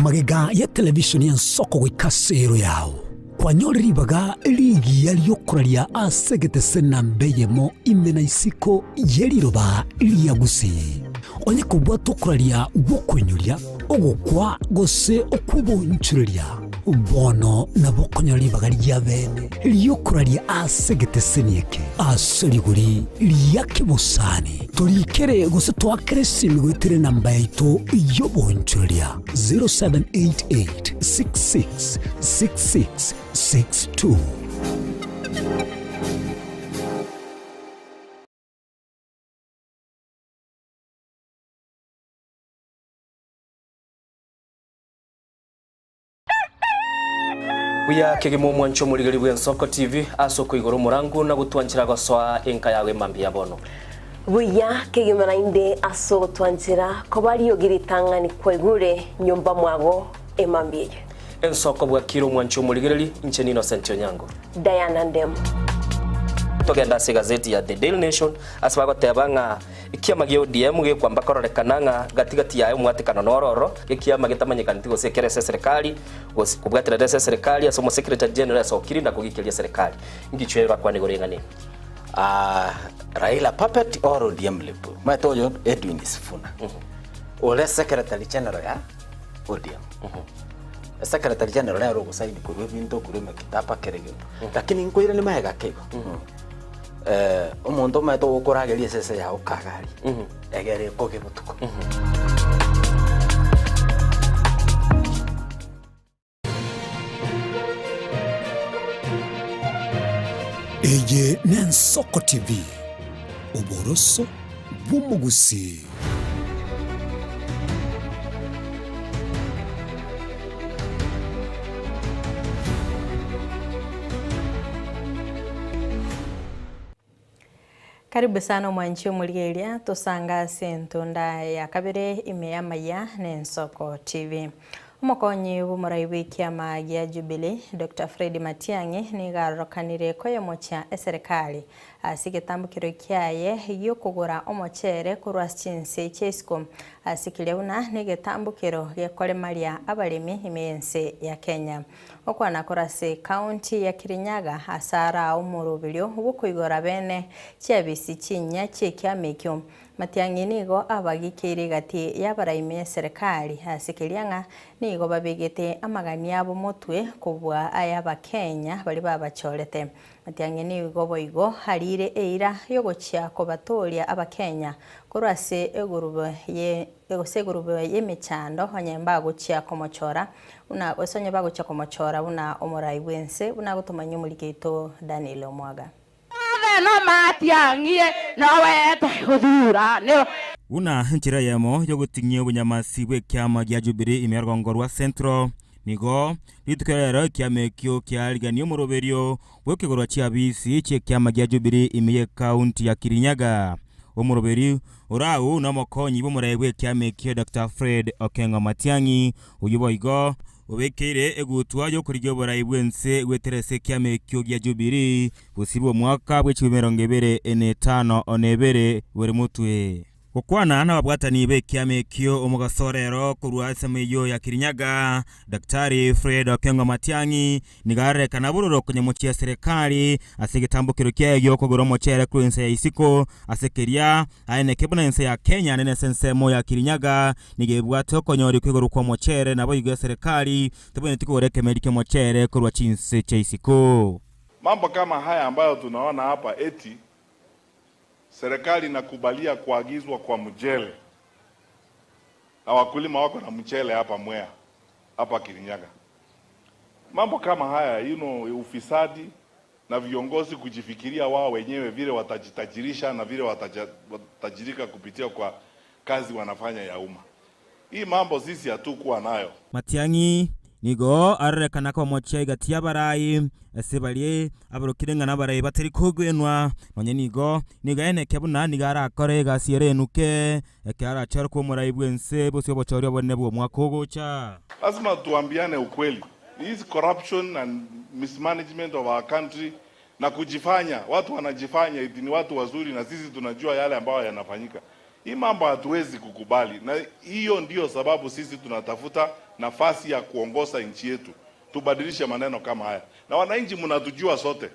Magega ya televishoni ya nsoko goika sero yao kwanyore ribaga rigiya riokoraria ase egetese namba eyemo ime na isiko ye riroba ria gusii. Onye kobwata okoraria gw'okoinyoria, ogokwa gose okw'obonchoreria, bono nabo okonyora ribaga ria bene ri'okoraria ase egeteseni eke ase rigori ria kebosani. Torikere gose toakere esimi goetera enamba yaito y'obonchoreria 0788 66 66 62. Buya kegima omwancho omorigeri bw'Ensoko TV ase okoigora omorangu na gotwanchera gosoa enka yago emambia ya bono. Buya kegima naende ase ogotwanchera koba riogi ritang'ani kwaigure nyomba mwago emambia eye. Ensoko bwakire omwancho omorigereri, inche n'Innocent Onyango. Diana Ndemo. Togende ase egazeti ya The Daily Nation ase bagoteba ng'a ekiama gia ODM gekwamba kororekana ng'a gati gati yaye omwatekano noro oro, ekiama getamanyekaneti gose ekere ase eserekari gose kobwaterera ase eserekari ase omosecretary general asokire na kogikeria eserekari. Inki erakwane igoro eng'ana eye? Ah, Raila puppet or ODM lip. Maete oyo Edwin Sifuna. Ore secretary general ya ODM. Secretary general nere ogosaini korwa ebinto korwa emekitaba kere gento. Lakini nkoirani magega ake igo. Eh, omonto omanyete ogokorageria esese yago kagari. Egere ekoge botuko. Eye n'Ensoko TV, oboroso bw'omogusii. Karibu sana omwanchi omorigereria tosange ase entunda ya kabere ime y'amaya na Ensoko TV. Omokonyi bw'omorai bw'ekiama gia Jubilee Doctor Fred Matiang'i nigo arokanire koyemochia eserekari ase egetambokero kiaye gi'okogora omochere korwa ase chinse chia isiko ase keria buna negetambokero gekoremaria abaremi ime y'ense ya Kenya. Okwana korwa ase ekaunti ya Kirinyaga ase araa omoroberio bw'okoigora bene chiabisi chinyia chi'ekiama ekio. Matiang'i nigo abagikeire egati y'abaraime eserekari ase keria ng'a nigo babegete amagani abo motwe kobua ay'Abakenya baria babachorete. Matiang'i nigo boigo arire eira y'ogochia kobatooria Abakenya korwa ase egurube ye gose egurube y'emechando onye mbagochia komochora buna gose onye bagochia komochora buna omorai bw'ense buna agotomanyia omoriki oito Daniel Omwaga. Buna enchera eyemo y'ogoting'ia obonyamasi bw'ekiama gia Jubilee ime ya rogongo rwa Central, nigo rituko rero ekiama ekio kiarigania omoroberio bw'ekegorwa chi'abisi chi'ekiama gia Jubilee ime y'ekaunti ya Kirinyaga. Omoroberi orau nomokonyi bw'omorai bw'ekiama ekio Doctor Fred Okengo Matiang'i, oyio boigo obekeire egutwa y'okorigia oborai bw'ense goetera ase ekiama ekio gia Jubilee bosio bw'omwaka bw'echigumi emerongo ebere ene etano na ebere bore motwe. Gokwana nababwatani b'ekiama ekio omogaso rero korwa ensemo eyio ya Kirinyaga, Daktari Fred Okengo Matiang'i nigo arorekana bororo konyemochia serikali ase egetambokero kiaye gi'okogora omochere korwa ense ya isiko ase keria aeneke buna ense ya Kenya naende ase ensemo ya Kirinyaga nigo ebwate okonyoria kw'igoro kw'omochere naboigo eserikali tebwenereti kogora ekemeri ki'omochere korwa chinse chia isiko. Mambo kama haya ambayo tunaona hapa eti serikali inakubalia kuagizwa kwa mchele na wakulima wako na mchele hapa Mwea, hapa Kirinyaga. Mambo kama haya you know, ufisadi na viongozi kujifikiria wao wenyewe vile watajitajirisha na vile watatajirika kupitia kwa kazi wanafanya ya umma. Hii mambo sisi hatukuwa nayo. Matiang'i nigo arorekana komochia igati y'abarai ase baria abarokire ng'a nabarai batari kogwenwa nonye nigo nigo aeneke buna nigo arakore egasi ere enuke ekero arachore kwa omorai bwa ense bose obochori obonene bwa omwaka ogocha. Lazima tuambiane ukweli. This corruption and mismanagement of our country na kujifanya, watu wanajifanya eti ni watu wazuri na sisi tunajua yale ambayo yanafanyika. Hii mambo hatuwezi kukubali, na hiyo ndiyo sababu sisi tunatafuta nafasi ya kuongoza nchi yetu, tubadilishe maneno kama haya. Na wananchi mnatujua sote,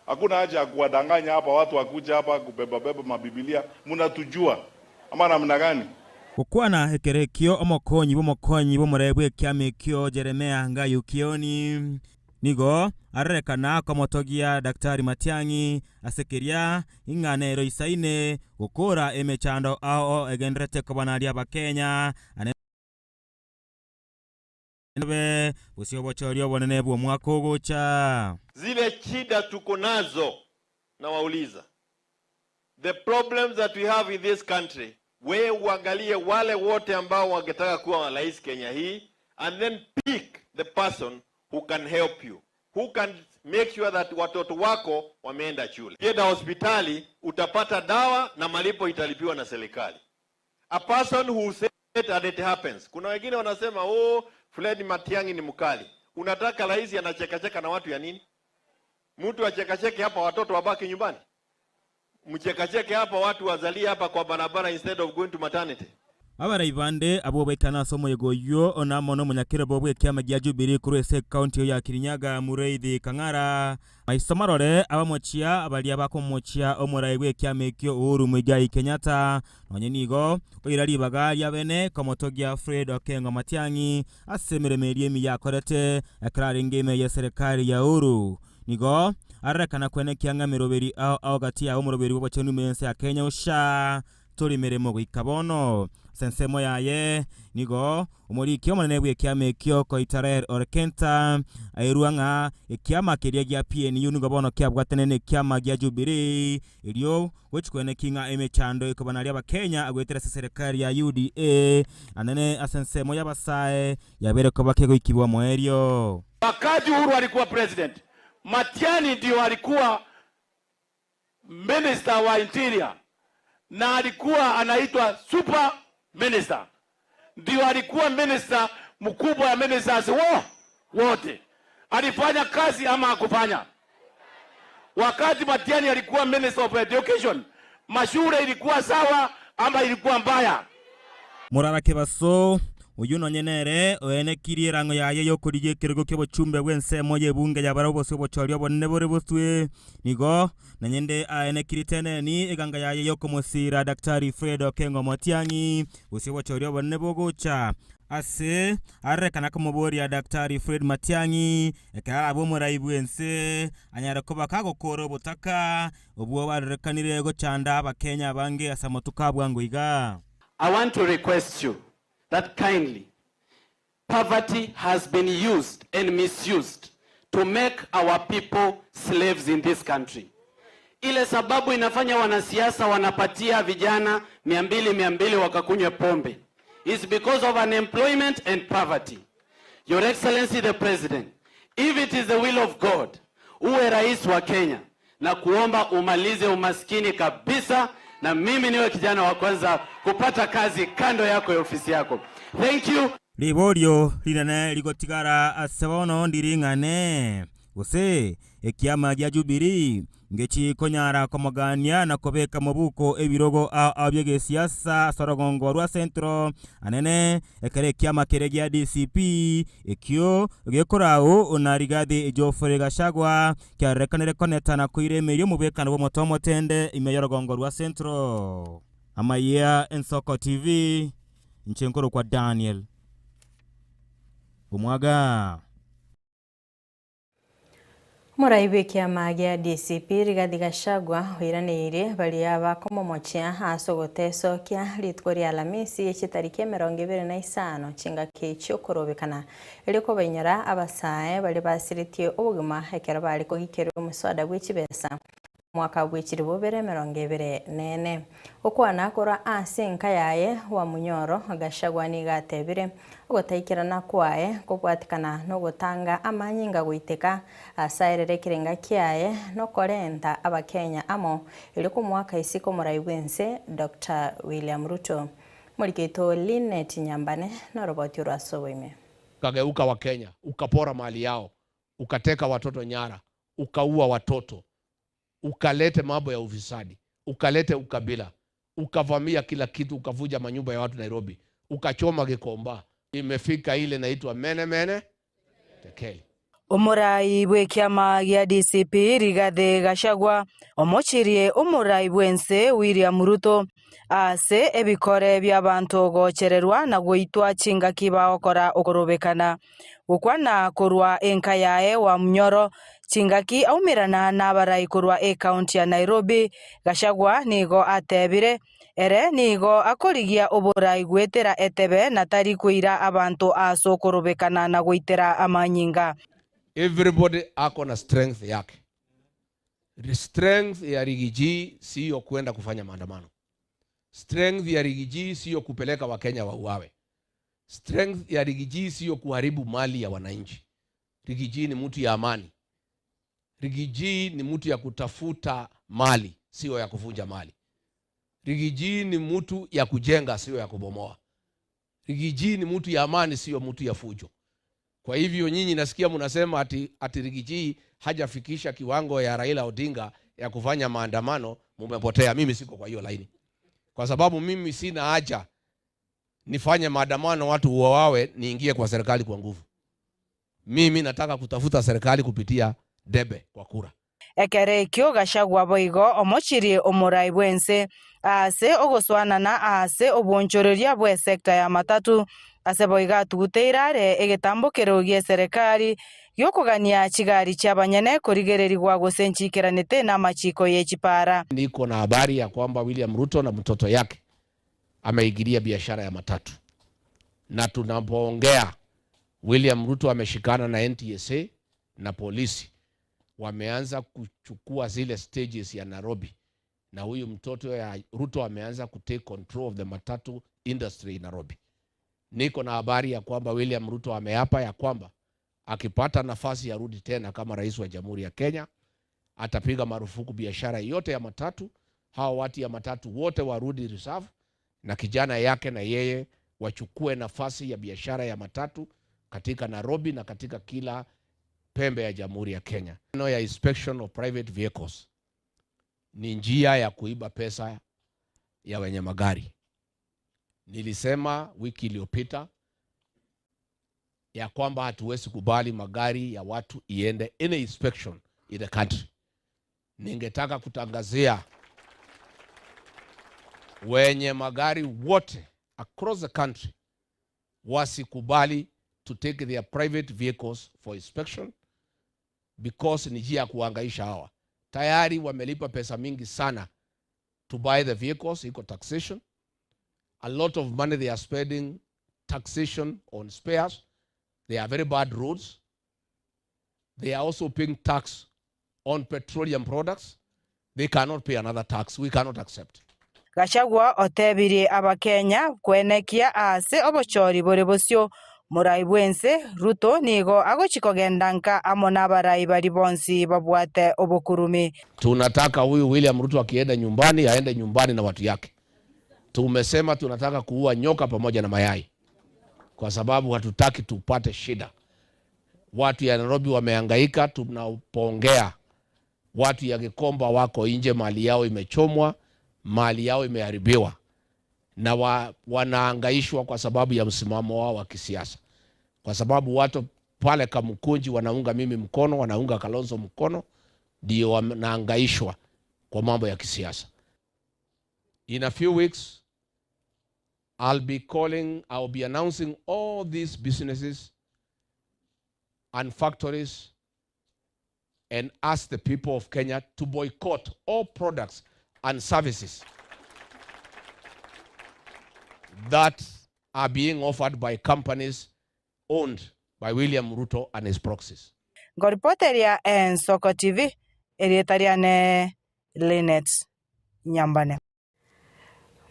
hakuna haja ya kuwadanganya hapa, watu wakuja hapa kubeba beba mabibilia, mnatujua ama namna gani? Gokwana ekerekio omokonyi bw'omokonyi bw'omorebe bwa ekiama ekio Jeremia Ngayu Kioni nigo arorekana komotogia Daktari Matiang'i ase keria ing'ana ero isaine gokora emechando ao egenderete kobanaria abakenya ane be gose obochori obonene bw'omwaka ogocha. Zile shida tuko nazo, nawauliza, the problems that we have in this country, we uangalie wale wote ambao wangetaka kuwa rais Kenya hii, and then pick the person who can help you, who can make sure that watoto wako wameenda shule. Ukienda hospitali utapata dawa na malipo italipiwa na serikali. A person who said and it happens. Kuna wengine wanasema oh, Fred Matiang'i ni mkali. Unataka rais anachekacheka na watu ya nini? Mtu achekacheke hapa, watoto wabaki nyumbani? Mchekacheke hapa, watu wazalie hapa kwa barabara instead of going to maternity. Abarai bande abwo baikana ase omoyega oywo onamo na omonyakerobo bwa ekiama gia Jubilee korwa ase ekaunti eyo ya Kirinyaga Mureithi Kang'ara maiso marore abamochia baria bakomochia omorai bwa ekiama ekio Uhuru Muigai Kenyatta nonye nigo oira ribaga ria bene komotogia Fred Okengo Matiang'i ase emeremo eria emiya akorete ekero arenge ime y'eserekari ya Uhuru. Nigo arorekana kwenekia ng'a emeroberi ao ao gati yabo omoroberi bw'obochenu ime y'ense ya Kenya Usha tori meremo goika bono. Ase ensemo yaye nigo omoriki omonene bw'ekiama ekio Koitalel Ole Kenta airua ng'a ekiama keria gia PNU nigo bono kiabwatane nekiama gia Jubilee erio gochia kwenekia ng'a emechando ekobanaria abakenya agoetera ase eserekari ya UDA anene ase ensemo y'abasae yabeire koba kegoikigwa omoerio. Wakati Uhuru alikuwa president, Matiang'i ndio alikuwa minister wa interior na alikuwa anaitwa super minister, ndio alikuwa minister mkubwa wa ministers wo wote. Alifanya kazi ama hakufanya? Wakati Matiang'i alikuwa minister of education, mashule ilikuwa sawa ama ilikuwa mbaya? Morara Kebaso, oyio nonye nere oenekirie erang'o yaye y'okorigia ekerogo ki'obochumbe bw'ensemo y'ebunge ya barabwo bose obochori obonene bore boswe, nigo nanyende aenekirie teneni eganga yaye y'okomosiira Daktari Fred Okengo Matiang'i gose obochori obonene bogocha ase arorekana komoboria Daktari Fred Matiang'i ekero arabe omorai bw'ense anyare koba kagokora obotaka obwo barorekanire gochanda abakenya abange ase amatuko a bwango iga. I want to request you that kindly, poverty has been used and misused to make our people slaves in this country. Ile sababu inafanya wanasiasa wanapatia vijana 200 200 wakakunywe pombe is because of unemployment and poverty. Your Excellency the President, if it is the will of God, uwe rais wa Kenya na kuomba umalize umaskini kabisa, na mimi niwe kijana wa kwanza kupata kazi kando yako ya ofisi yako. Thank you. Riborio rinene rigotigara ase bono ndiring'ane, gose ekiama gia Jubilee ngechikonyara komogania na kobeka mobuko ebirogo ao ao bi'egesiasa ase orogongo rwa Central anene ekero ekiama kere gia DCP ekio gekorau na Rigathi Geoffrey Gachagua kiarorekanire koneta na koira emeeri omobwekano bw'omoto omotende ime y'orogongo rwa Central. Amayia Ensoko TV, inche nkorokwa Daniel Omwaga. Morai bw'ekiama gia DCP Rigathi Gachagua oiraneirie baria bakomomochia ase ogotesokia rituko ria Alamisi echitariki 25 chingaki chiokorobekana erio kobainyora abasae baria basiretie obogima ekero bare kogikerwa omoswada bwechibesa Omwaka bw'echilifu bibere 24. Okwana korwa ase enka yaye Wamunyoro, Gachagua nigo atebire, Ogotaikerana kwaye kobwatikana nogotanga amanyinga goiteka ase aerere ekerenga kiaye nokorenta Abakenya amo erio komoaka isiko omorai bw'ense Doctor William Ruto. Morikeito Linet Nyambane noroboti orwa ase oboime. Ukageuka Wakenya, ukapora mali yao, ukateka watoto nyara, ukaua watoto, ukalete mambo ya ufisadi, ukalete ukabila, ukavamia kila kitu, ukavuja manyumba ya watu Nairobi, ukachoma Gikomba. Imefika ile inaitwa mene mene tekeli. Omorai bw'ekiama gia DCP Rigathi Gachagua omochirie omorai bw'ense William Ruto ase ebikore bi'abanto gochererwa na goitwa chingaki bagokora okorobekana. Gokwana korwa enka yaye Wamunyoro chingaki aumerana nabarai korwa ecounty ya Nairobi, Gachagua nigo atebire, Ere nigo akorigia oborai goetera etebe na tari koira abanto ase okorobekana na goitera amanyinga. Everybody ako na strength yake. Strength ya Riggy G siyo kwenda kufanya maandamano. Strength ya Riggy G siyo kupeleka Wakenya wauawe. Strength ya Riggy G siyo kuharibu mali ya wananchi. Riggy G ni mtu ya amani. Riggy G ni mtu ya kutafuta mali, sio ya kuvunja mali. Riggy G ni mtu ya kujenga, sio ya kubomoa. Riggy G ni mtu ya amani, sio mtu ya fujo. Kwa hivyo nyinyi nasikia mnasema ati Riggy G hajafikisha kiwango ya Raila Odinga ya kufanya maandamano, mumepotea. Mimi siko kwa hiyo laini, kwa sababu mimi sina haja nifanye maandamano watu wawawe, niingie kwa serikali kwa nguvu. Mimi nataka kutafuta serikali kupitia debe kwa kura. Ekero ekio Gachagua boigo omochirie omorai bw'ense ase ogoswanana ase obonchoreria bw'esecta ya matatu ase boigo atuguteire are egetambokero gi'eserekari giokogania chigari chi'abanyene korigererigwa gose nchikeranete n'amachiko y'echipara. Niko na habari ya kwamba William Ruto na mtoto yake ameingilia biashara ya matatu, na tunapoongea William Ruto ameshikana na NTSA na polisi, wameanza kuchukua zile stages ya Nairobi, na huyu mtoto ya Ruto ameanza kutake control of the matatu industry in Nairobi. Niko na habari ya kwamba William Ruto ameapa ya kwamba akipata nafasi arudi tena kama rais wa Jamhuri ya Kenya, atapiga marufuku biashara yote ya matatu. Hawa watu ya matatu wote warudi reserve, na kijana yake na yeye wachukue nafasi ya biashara ya matatu katika Nairobi na katika kila pembe ya Jamhuri ya Kenya. Neno ya inspection of private vehicles ni njia ya kuiba pesa ya wenye magari. Nilisema wiki iliyopita ya kwamba hatuwezi kubali magari ya watu iende any inspection in the country. Ningetaka kutangazia wenye magari wote across the country wasikubali to take their private vehicles for inspection because ni njia ya kuhangaisha hawa. Tayari wamelipa pesa mingi sana to buy the vehicles, iko taxation. A lot of money they are spending taxation on spares. They are very bad roads. They are also paying tax on petroleum products. They cannot pay another tax. We cannot accept. Gachagua otebirie abakenya kwenekia ase obochori bore bosio morai bwense Ruto nigo agochikogenda nka amo n'abarai bari bonsi babwate obokurumi. Tunataka huyu William Ruto akienda nyumbani aende nyumbani na watu yake. Tumesema tunataka kuua nyoka pamoja na mayai, kwa sababu hatutaki tupate shida. Watu ya Nairobi wamehangaika, tunapoongea watu ya Gikomba wako nje, mali yao imechomwa, mali yao imeharibiwa na wanahangaishwa kwa sababu ya msimamo wao wa kisiasa, kwa sababu watu pale Kamukunji wanaunga mimi mkono, wanaunga Kalonzo mkono, ndio wanahangaishwa kwa mambo ya kisiasa. In a few weeks I'll be calling, I'll be announcing all these businesses and factories and ask the people of Kenya to boycott all products and services that are being offered by companies owned by William Ruto and his proxies. Nkoripoteria Ensoko TV, erieta riane Linet Nyambane.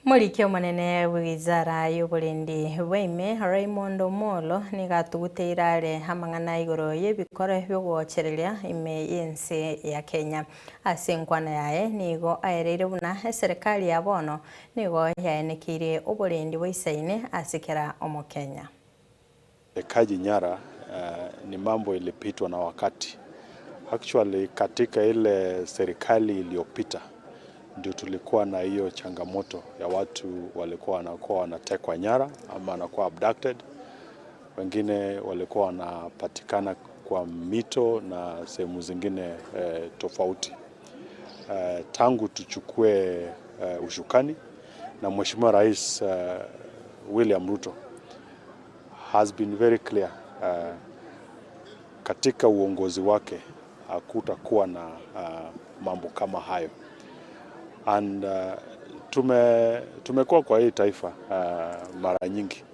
Omoriki omonene bw'ewizara y'oborendi bwaime, Raymond Omolo, nigo atuguteire are amang'ana igoro y'ebikore bi'ogochereria ime y'ense ya Kenya. Ase enkwana yaye nigo aereire buna eserekari ya bono nigo yaenekeire oborendi bwaisaine ase kera Omokenya. Utekaji nyara ni mambo ilipitwa na wakati. Actually katika ile serikali iliyopita ndio tulikuwa na hiyo changamoto ya watu walikuwa wanakuwa wanatekwa nyara ama wanakuwa abducted. Wengine walikuwa wanapatikana kwa mito na sehemu zingine tofauti. Tangu tuchukue ushukani na Mheshimiwa Rais William Ruto has been very clear katika uongozi wake hakutakuwa na mambo kama hayo and tumekuwa kwa hii taifa mara nyingi.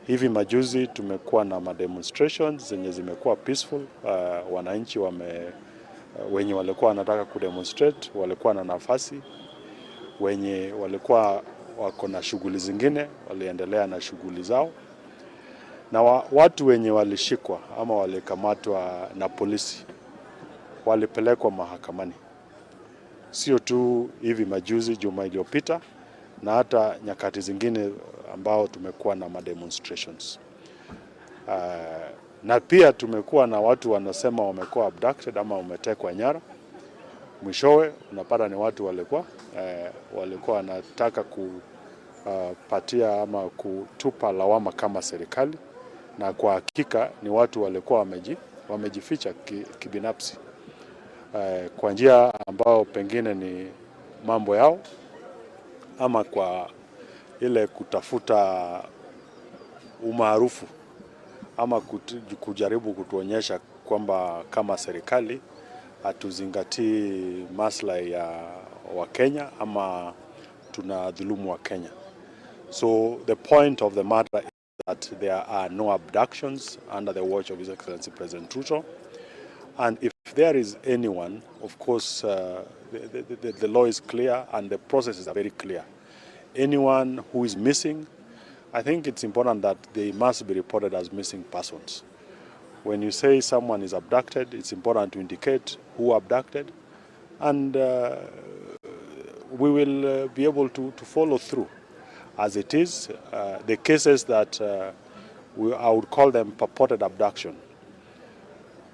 Hivi majuzi tumekuwa na mademonstrations zenye zimekuwa peaceful. Wananchi wenye walikuwa wanataka kudemonstrate walikuwa na nafasi, wenye walikuwa wako na shughuli zingine waliendelea na shughuli zao, na watu wenye walishikwa ama walikamatwa na polisi walipelekwa mahakamani, sio tu hivi majuzi juma iliyopita, na hata nyakati zingine ambao tumekuwa na mademonstrations. Na pia tumekuwa na watu wanasema wamekuwa abducted ama wametekwa nyara. Mwishowe unapata ni watu walikuwa wanataka kupatia ama kutupa lawama kama serikali, na kwa hakika ni watu walikuwa wamejificha kibinafsi kwa njia ambao pengine ni mambo yao ama kwa ile kutafuta umaarufu ama kujaribu kutuonyesha kwamba kama serikali hatuzingatii maslahi ya Wakenya ama tunadhulumu Wakenya. So the point of the matter is that there are no abductions under the watch of His Excellency President Ruto. And if there is anyone, of course, the law is clear and the processes are very clear. Anyone who is missing, I think it's important that they must be reported as missing persons. When you say someone is abducted, it's important to indicate who abducted, and we will be able to follow through. As it is, the cases that I would call them purported abduction,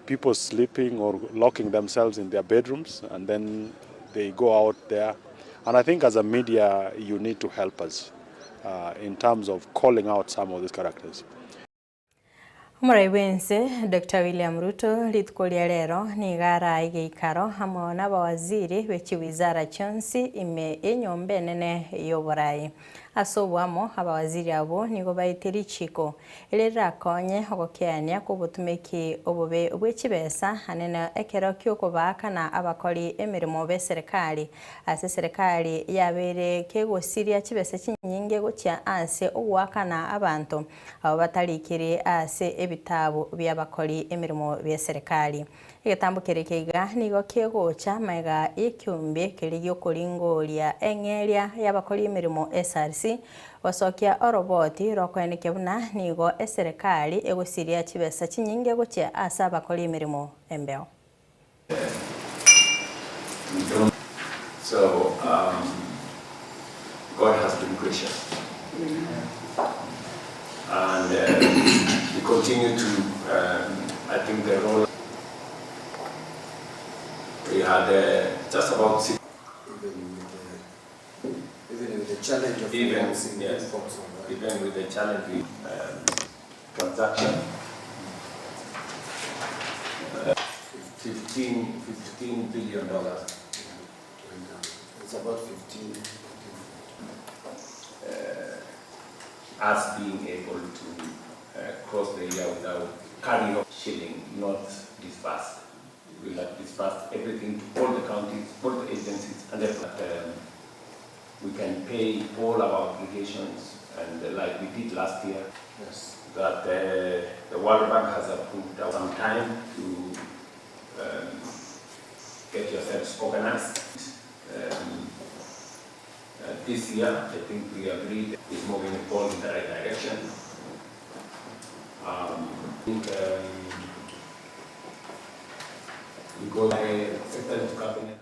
people sleeping or locking themselves in their bedrooms, and then they go out there. And I think as a media, you need to help us in terms of calling out some of these characters. Omorai bwense Dr. William Ruto rituko ria rero nigo araiga ikaro amo na abawaziri be chiwizara chionsi ime enyomba enene y'oborai. Ase obwamo abawaziri abo nigo baete richiko ere rirakonye ogokeania kwa obotumeki obobe bwe chibesa anene ekero kia okobaakana abakori emeremo be serikali ase serikali yabeire kegosiria chibesa chinyinge gochia ase ogoakana abanto abo batarikire ase ebitabu bia abakori emeremo bia serikali. Egetambo kere keiga nigo kegocha maega y'ekiombe keri giokoringoria eng'eria y'abakori emeremo SRC gosokia oroboti rokwenekia buna nigo eserikali egosiria chibesa chinyinge gochia ase abakori emeremo embeo. So God has been gracious. And we continue to, I think the role we had just about six. Even with the challenge of Even, bouncing yes, forms on that. Even with the challenge with transaction. $15 billion. It's about 15. Us being able to cross the year without carry of shilling not disbursed. disbursed everything to all the counties, all the agencies, and that we can pay all our obligations and like we did last year. Yes. That the World Bank has approved some time to get yourselves organized. This year, I think we agreed is moving all in the right direction. I think we go by secretary to cabinet.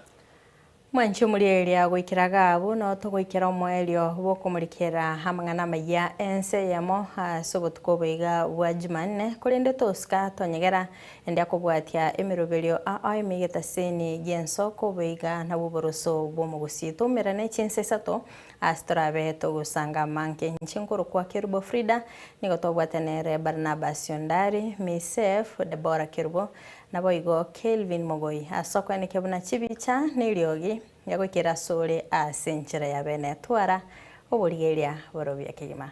Mwanchi omorieria goikera gabu no togoikera omoerio bwokomorikera amang'ana amaya ense eyemo ase obotuko oboiga bwa Jumanne korende tosika tonyegera ende akobwatia emeroberio ao emigetaseni giensoko oboiga nabwo oboroso bwa omogosi toumerane chinsa isato ase torabe togosanga amange inche nkorokwa Kerubo Frida nigo tobwatanere Barnabas Ondari Misef Debora Kerubo naboigo Kelvin Mogoi ase okweneke buna chibicha na eriogi yagoikera ase ore ase enchera ya bene twara oborigeria borobia kegima.